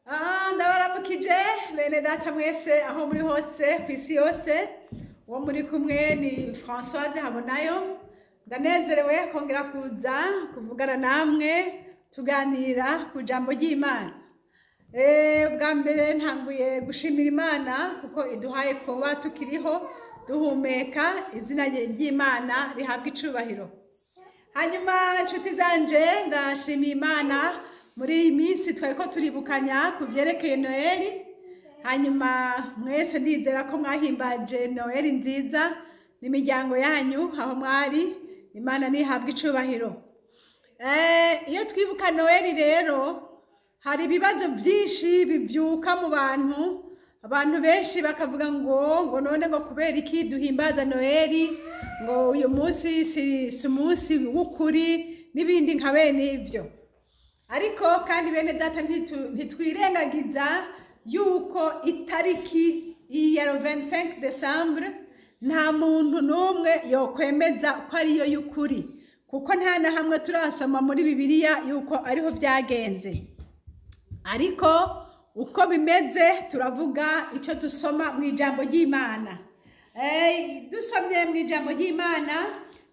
Ndabaramukije bene data mwese aho muri hose ku isi yose. Uwo muri kumwe ni Françoise Habonayo. Ndanezerewe kongera kuza kuvugana namwe tuganira ku jambo ry'Imana. Bwa mbere ntanguye gushimira Imana kuko iduhaye kuba tukiriho duhumeka, izina ry'Imana rihabwa icubahiro. Hanyuma nshuti zanje, ndashimiye Imana muri iyi minsi twari ko turibukanya ku byerekeye Noheli. Hanyuma mwese ndizera ko mwahimbaje Noheli nziza n'imiryango yanyu aho mwari. Imana ntihabwe icubahiro. Iyo twibuka Noheli rero, hari ibibazo byinshi bibyuka mu bantu. Abantu benshi bakavuga ngo none ngo kubera iki duhimbaza Noheli, ngo uyu munsi si umunsi w'ukuri n'ibindi nka bene ibyo. Ariko kandi bene data, ntitwirengagiza yuko itariki ya 25 décembre nta muntu n'umwe yokwemeza ko ariyo y'ukuri, kuko nta na hamwe turasoma muri Bibiliya yuko ariho byagenze. Ariko uko bimeze, turavuga icyo dusoma mu ijambo ry'Imana. Dusomye mu ijambo ry'Imana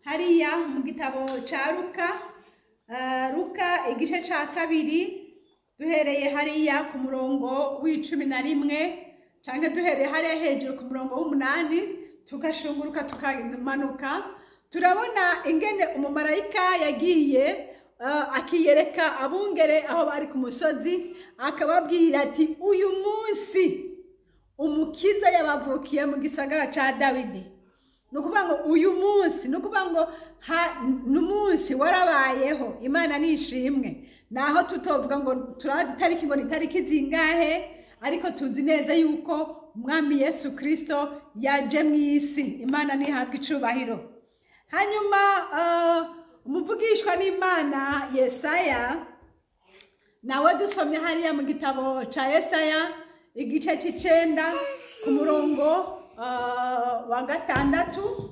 hariya mu gitabo cya Luka, Luka igice cya 2, duhereye hariya ku murongo wa 11, cyangwa duhereye hariya hejuru ku murongo wa 8, tugashunguruka tukamanuka, turabona ingene umumarayika yagiye akiyereka abungere aho bari ku musozi, akababwira ati: "Uyu munsi Umukiza yabavukiye mu gisagara cya Dawidi." Ni ukuvuga ngo uyu munsi, ni ukuvuga ngo ni umunsi warabayeho. Imana nishimwe. Naho tutovuga ngo turazi itariki, ngo ni itariki zingahe, ariko tuzi neza yuko Umwami Yesu Kirisito yaje mu isi. Imana ntihabwe icubahiro. Hanyuma umuvugishwa n'Imana Yesaya nawe, dusomye hariya mu gitabo cya Yesaya igice ca 9 ku murongo wa 6,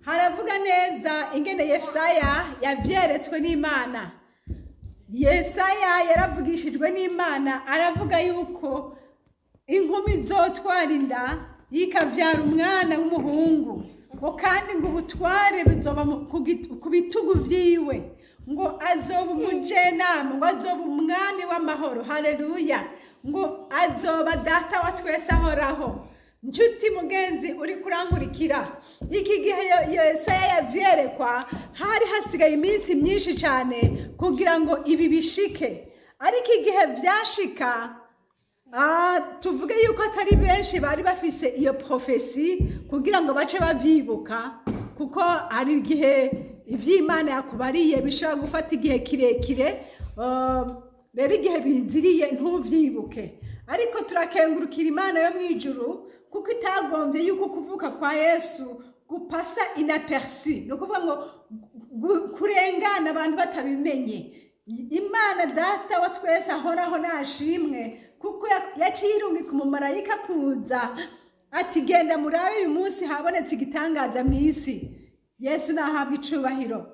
haravuga neza ingene Yesaya yavyeretswe n'Imana. Yesaya yaravugishijwe n'Imana, aravuga yuko inkumi izotwara inda yikabyara umwana w'umuhungu, ngo kandi ngo ubutware buzoba ku bitugu vyiwe, ngo azoba umujenama, ngo azoba umwami w'amahoro, haleluya, ngo azoba Data wa twese ahoraho. Nshuti mugenzi uri kurankurikira, iki gihe Yesaya yavyerekwa hari hasigaye iminsi myinshi cyane kugira ngo ibi bishike. Ariko igihe vyashika, tuvuge yuko atari benshi bari bafise iyo prophétie kugira ngo bace babyibuka, kuko hari igihe iby'Imana yakubariye bishobora gufata igihe kirekire, rero igihe biziriye ntuvyibuke. Ariko turakengurukira Imana yo mu ijuru kuko itagombye yuko kuvuka kwa Yesu gupasa inaperçu, ni ukuvuga ngo kurengana abantu batabimenye. Imana Data wa twese ahoraho nashimwe, kuko yaciye irungika umumarayika kuza ati: "Genda murabe, uyu munsi habonetse igitangaza mu isi." Yesu nahabwa icubahiro.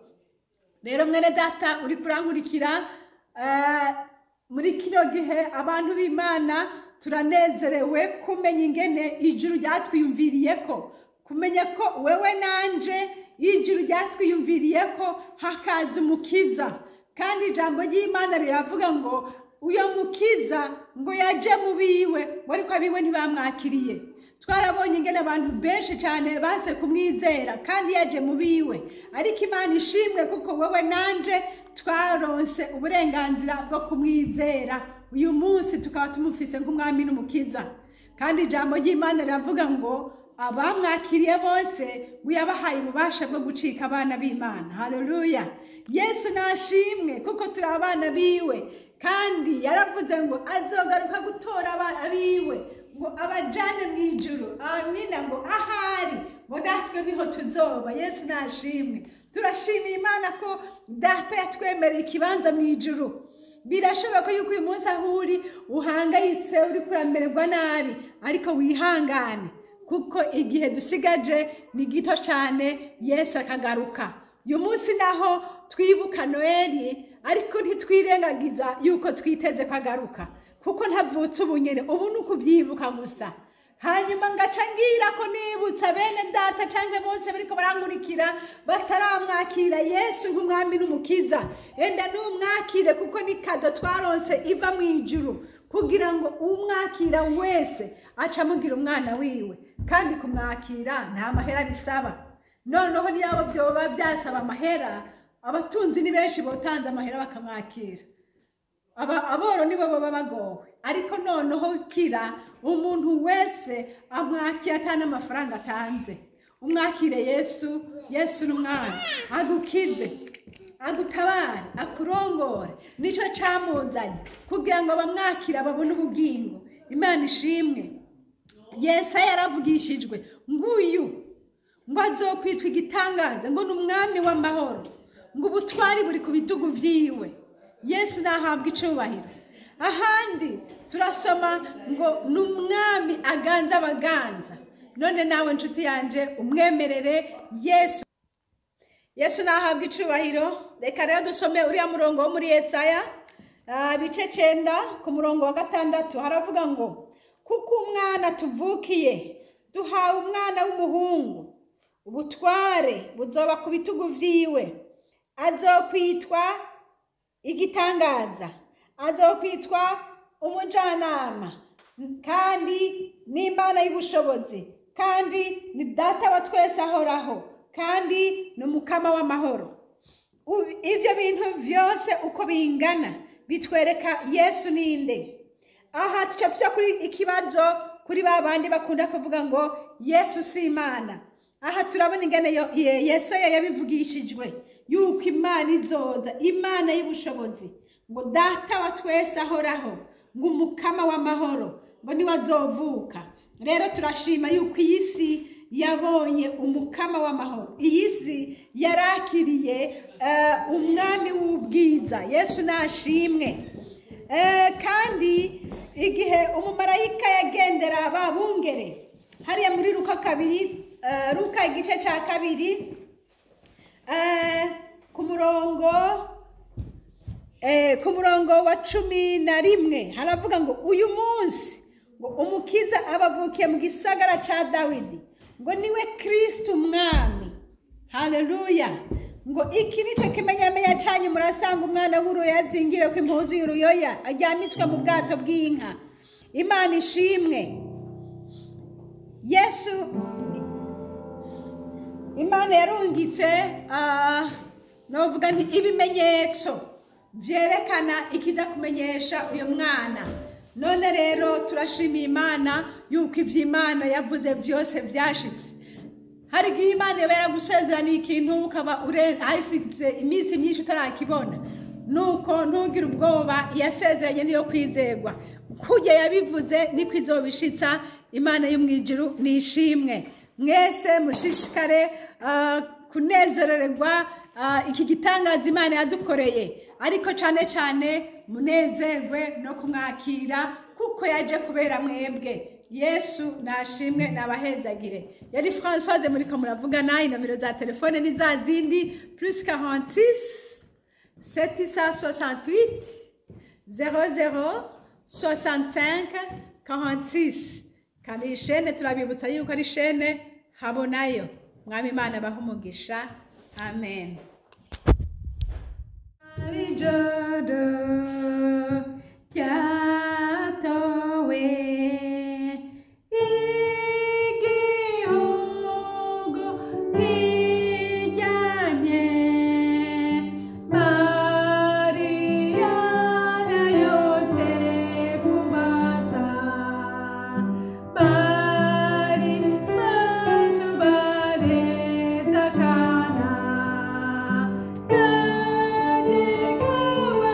Rero mwene data uri kurankurikira, muri kino gihe abantu b'Imana turanezerewe kumenya ingene ijuru ryatwiyumviriye, ko kumenya ko wewe nanje ijuru ryatwiyumviriye ko hakaza Umukiza. Kandi ijambo ry'Imana riravuga ngo uyo Mukiza ngo yaje mu biwe, ngo ariko abiwe ntibamwakiriye. Twarabonye ingene abantu benshi cyane base kumwizera kandi yaje mu biwe. Ariko Imana ishimwe kuko wowe nanje twaronse uburenganzira bwo kumwizera, uyu munsi tukaba tumufise nk'Umwami n'Umukiza. Kandi ijambo ry'Imana riravuga ngo abamwakiriye bose ngo yabahaye ububasha bwo gucika abana b'Imana. Haleluya! Yesu nashimwe kuko turi abana biwe. Kandi yaravuze ngo azogaruka gutora abiwe ngo abajane mu ijuru. Amina. Ngo ahari ngo natwe niho tuzoba. Yesu nashimwe. Turashimiye Imana ko Data yatwemereye ikibanza mu ijuru. Birashoboka yuko uyu munsi aho uri uhangayitse, uri kuramererwa nabi, ariko wihangane kuko igihe dusigaje ni gito cyane Yesu akagaruka. Uyu munsi naho twibuka Noheli, ariko ntitwirengagiza yuko twiteze ko agaruka. Kuko ntavutse ubu nyene, ubu ni ukuvyibuka gusa. Hanyuma ngaca ngira ko nibutsa bene data canke bose bariko barankurikira bataramwakira Yesu nk'umwami n'umukiza, enda numwakire, kuko ni cadeau twaronse iva mu ijuru, kugira ngo umwakira wese aca amugira umwana wiwe. Kandi kumwakira nta mahera bisaba. Noneho niyabo byoba byasaba amahera, abatunzi ni benshi botanze amahera bakamwakira. Aboro nibo baba bagowe. Ariko noneho kira umuntu wese amwakira atana amafaranga atanze. Umwakire Yesu. Yesu ni umwana, agukize, agutabare, akurongore. Nico camuzanye, kugira ngo abamwakira babone ubugingo. Imana ishimwe. Yesaya yaravugishijwe nguyu ngo azokwitwa igitangaza, ngo ni umwami w'amahoro, ngo ubutwari buri ku bitugu vyiwe. Yesu nahabwa icubahiro. Ahandi turasoma ngo ni umwami aganza abaganza. None nawe nshuti yanje, umwemerere Yesu. Yesu nahabwa icubahiro. Reka rero dusome uriya murongo wo muri Yesaya, bice 9 ku murongo wa 6. Haravuga ngo kuko umwana tuvukiye, duhawe umwana w'umuhungu, ubutware buzoba ku bitugu vyiwe, azokwitwa igitangaza, azokwitwa umujanama, kandi n'Imana y'ubushobozi, kandi ni data wa twese ahoraho, kandi ni umukama w'amahoro. Ivyo bintu vyose uko bingana bitwereka Yesu ninde. Aha tuca tuja kuri ikibazo kuri ba bandi bakunda kuvuga ngo Yesu si Imana. Aha turabona ingene Yesaya yabivugishijwe yuko Imana izoza, Imana y'ubushobozi, ngo data wa twese ahoraho, ngo umukama w'amahoro, ngo niwe azovuka. Rero turashima yuko iyi si yabonye umukama w'amahoro, iyi si yarakiriye umwami w'ubwiza. Yesu nashimwe. Kandi igihe umumarayika yagendera ba bungere hariya muri Luka 2, Luka igice ca 2, ku murongo wa 11, haravuga ngo uyu munsi ngo umukiza abavukiye mu gisagara ca Dawidi, ngo niwe Kristo umwami. Haleluya. Ngo iki nico kimenyamenya canyu: murasanga umwana w'uruyoya azingiriwe ko impuzu y'uruyoya, aryamitswe mu bwato bw'inka. Imana ishimwe. Yesu, Imana yarungitse, novuga nti ibimenyetso vyerekana ikiza kumenyesha uyu mwana. None rero turashimiye Imana yuko ivy'Imana yavuze byose vyashitse. Hari igihe Imana iba yaragusezeraniye ikintu, ukaba hasize iminsi myinshi utarakibona. Nuko ntugire ubwoba, yasezeranye niyo kwizegwa. Kujya yabivuze niko izobishitsa. Imana yo mw'ijuru nishimwe. Mwese mushishikare kunezererwa iki gitangaza Imana yadukoreye, ariko cane cane munezerwe no kumwakira, kuko yaje kubera mwebwe. Yesu nashimwe, nabahezagire. Yari Françoise muriko muravugana. Inomero za telefone ni za zindi: +46 768 00 65 46. Kandi iyi chaîne, turabibutsa yuko ari chaîne Habonayo. Mwami Imana abahe umugisha. Amen. Ijoro ryatowe, igihugu kiryamye, Mariya na Yosefu baza bari maso bareze akana kaje kuba.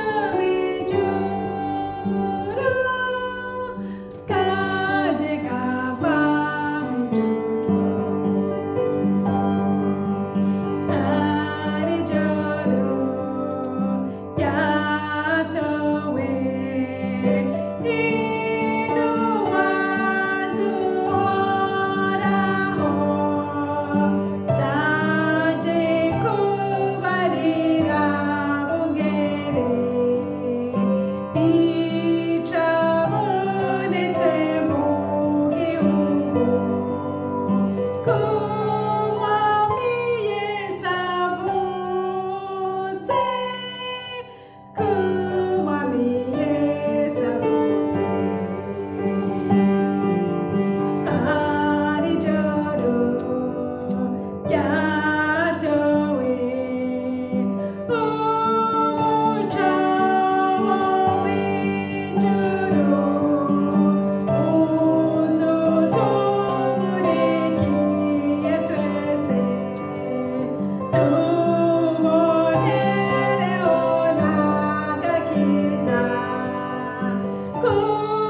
Kuko